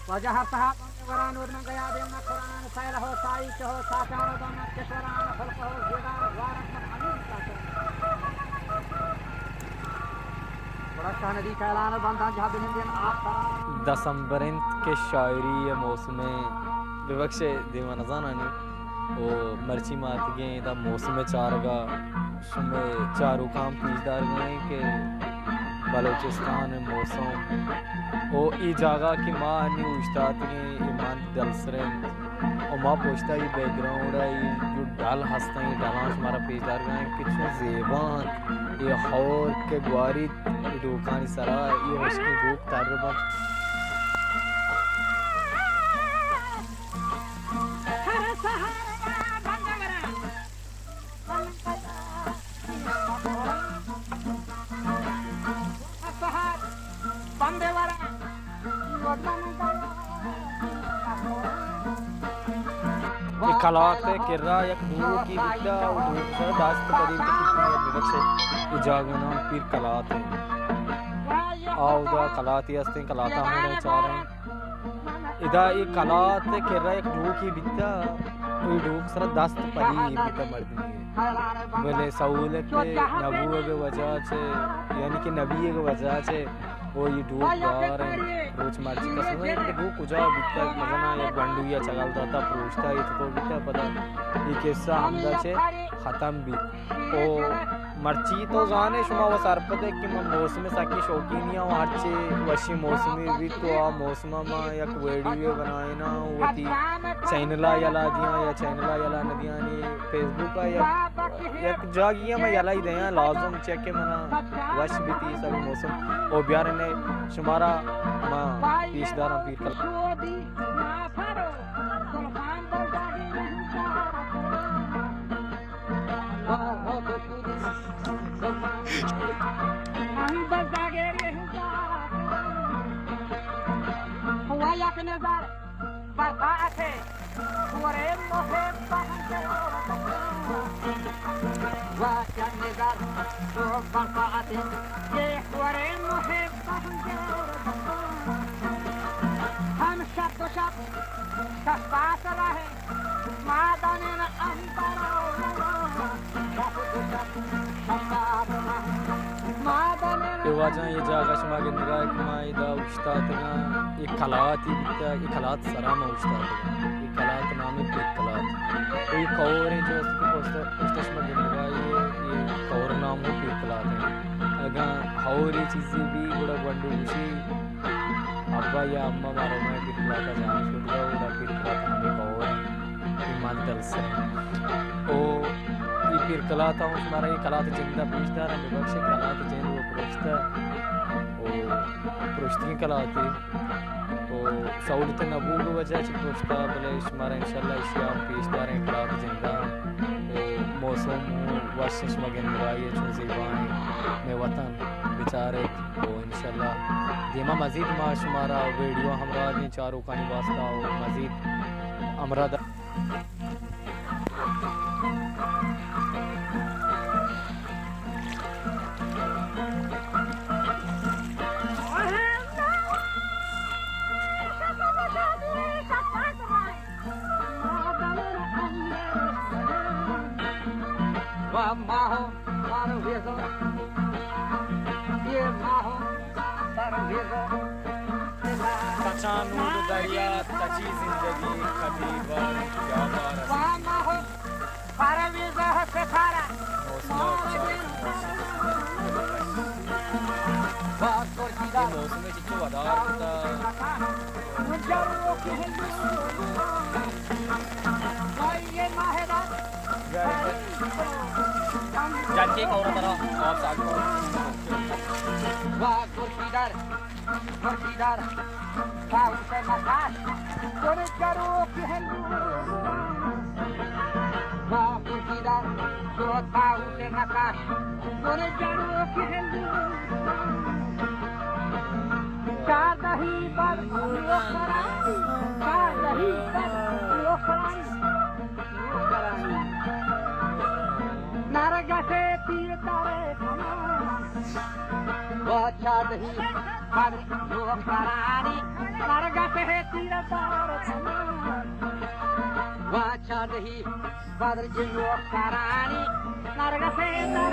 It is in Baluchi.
واجہ ہر سہا بندے وران اور من گیا دیم نہ قرآن سائل ہو سائی چہو ساچان و دامت کشوران خلق ہو زیدار وارک من امین ساچان۔ گڑا شاہ ندی کیلان و بندان جہاں بنندین آپ سران۔ دسمبر انت کہ شاعری ءِ موسم ءَ، ببخشے دیما نزانانی، او مرچی ما اتگیں ادا موسم ءِ چارگا۔ شمئے چاروکاں پیش دارگ ءَ ایں کہ بلوچستان ءِ موسم او اے جاگہ کہ ما انی اوشتاتگیں، اے مند ڈلسر انت۔ او ما پشتا اے بیک گراؤنڈ ءَ اے جو ڈل ہستاں، اے ڈلاں شمارا پیش دارگ ءَ ایں کہ چون زیبا انت۔ اے ہور کہ گواریت اے ڈوکانی سرا، اے ہشکیں ڈوک تر بنت۔ اے کلات ءِ کرا یک ڈوکی بیتا، او ڈوک سر دست پدی کشی، ببخشے، اے جاگہ نام پیر کلات انت۔ آ اودا کلاتے ہستیں، کلاتاں ہوں چاریں۔ ادا اے کلات ءِ کرا یک ڈوکے بیتا، اے ڈوک سرا دست پدی بیتا مردمی۔ بلے سہولت نہ بوگ ءِ وجہ چہ، یعنی کہ نہ بیگ ءِ وجہ چہ، او اے ڈوک گار انت۔ روچ مرچی کس نہ انت کہ ڈوک کجا بیتا، مزنا یک گونڈویا چگل داتا، پروشتا، اے تو بیتا، پدا اے قصہ ہمدا چہ ختم بیت۔ او مرچی تو زانے شما و سرپدے کہ من موسم سکی شوقینی ہوں، ہرچی وشی موسمی بیت تو آ موسم ما یک ویڈیو بنائینا، وتی چینل ءَ یلا دیاں یا چینل ءَ یلا نہ دیاں، نی فیس بک ءَ یک، یک جاگی ءَ ما یلا ہی دیاں، لازم چیا کہ منا وش بیتی سبھی موسم۔ او بیارنے شمارا ما پیش داراں پیر کلات۔ ہم شپ و شپ شپاس رہے۔ اے واجہاں، اے جاگہ شما گندگا کہ ما ادا اوشتاتگاں، اے کلاتے بیتا، اے کلات سرا ما اوشتاتگاں۔ اے کلات نام پیر کلات۔ اے کور ایں جو است کہ پشت، پشت شما گندگا، اے، اے کور نام پیر کلات ایں۔ اگاں ہور اے چیزے بی گڑا گونڈو گوشی، ابا یا اما مارا میں پیر کلاتا جان شد گا، گڑا پیر کلات ہمیں کور ایں۔ اے مند ڈلسر ایں۔ او اے پیر کلات ہوں شمارا اے کلات جندا پیش داراں، ببخشے کلات جند و پرشتہ، او پرشتگیں کلاتے، او سہولت نہ بوگ وجہ چہ پرشتہ، بلے شمارا انشاءاللہ اشیا ہم پیش داریں کلات جندا۔ او موسم وش شما گندگائی چون زیبائیں، میں وطن بچارت، او انشاءاللہ دیما مزید ما شمارا ویڈیو ہمراہ دیں چاروکانی واسطہ، او مزید ہمراہ دا و ماہ پرویز، یہ ماہ پرویز۔ تچان نود دریا، تچی زندگی، خطی بار، یا بار است۔ و ماہ پرویز ستارہ۔ موسم اچھا، موسم۔ و ترکی دا۔ موسم چچو ودار کتا۔ جلدی کور ترا اور ساتھ۔ و گرشیدار، گرشیدار، طاووس نقاش، گل جروک ہندو۔ و گرشیدار، جو طاووس نقاش، گل جروک ہندو۔ چاردہی بر نوکرانی، چاردہی بر نوکرانی، نوکرانی۔ نرگس تیر دارے کمان۔ و چاردہی بر نوکرانی، نرگس واچادہی بدر جنو کارانی نرگسیں